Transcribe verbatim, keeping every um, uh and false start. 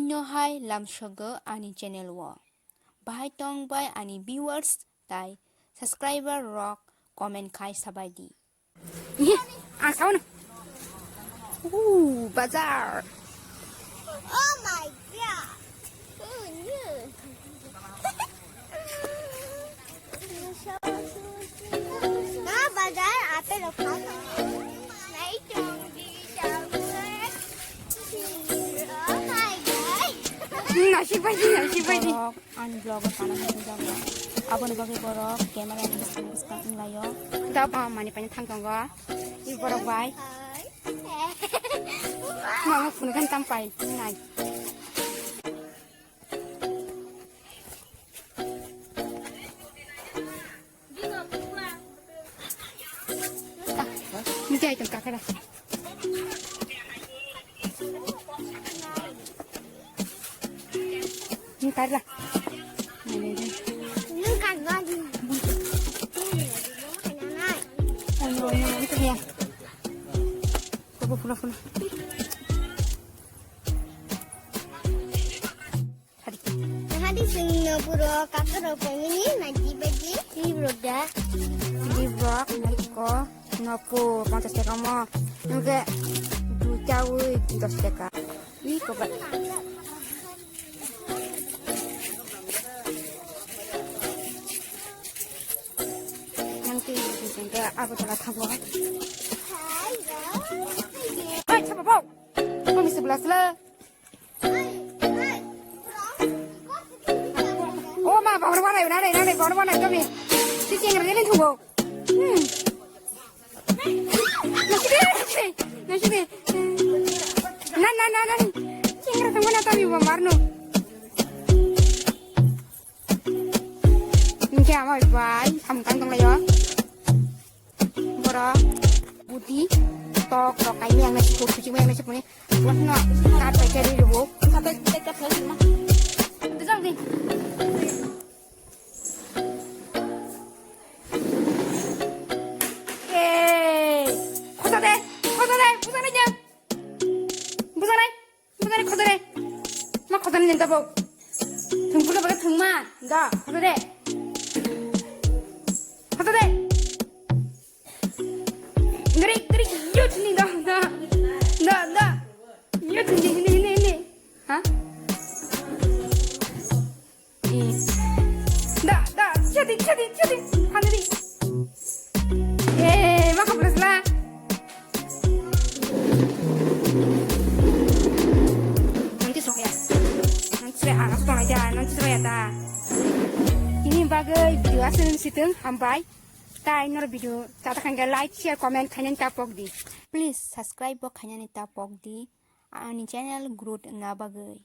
No hai lamsogo ani channel o. Bahai tong bai ani viewers tai subscriber rok comment khai sabai di. Ye, ang sao na. Uh, bazar. Oh my god. Oh no. Na bazar apple rok kha. Nai tong di tong. Oh my god. Nasi bai di, nasi bai di. Ani vlog o tana hwnwi jago. Aboni bagwi borok camera ni bwskang bwskang wnglaio. Da ba mani paina thang tongo. I borok bai. Mama phunu kan tam pai nai. Mungkin item kakara. Ini karla. Ini kan lagi. Ayo, ayo, itu ya. Coba pula pula. Hari. Hari sing no puro kakara pemini naji baji. Ini bro da. Ini bro, naiko. Noku, ponchas taka mo. Nungke duita ui dos taka. Ih, kok gak. Nanti, nanti aku telah kabur. Hai, siapa bau? Kau mesti belas lah. O ma, bor bor nai, nai, nai, bor bor nai, kami. Si chingra ni thubo. Hmm. Nasi de, nasi de. Na, na, na, na. Chingra thangbo na tami bo marno. Nungke ama bai, samtang tong layo. Borok buti tok rok kaini ang nasi pur kuching ang nasi puni. Wah no, kat pai kari rubo. Sampai tek tek tek tek. Itu jang di. Eh, khosa de, khosa de, busa de jang. Busa de. Busa de, khosa de. Ma khosa de jang tabo. Thung busa baga thung ma. Da, khosa de. Khosa de. Ngeri, ngeri, yo chini da, da, da, da. Yo chini, ini, ini, ini. Ha? Eh. Da, da, chati, chati, chati. Hanari. Eh, ma kabras la. Nanti soya. Nanti soya, aras tong aja, nanti soya ta. Ini bagai video asal situng, hambai. Tai nor video chata khankhe like, share, comment khainani ta pok di. Please subscribe bo khainani ta pok di. Ani channel growth wngna bagwi.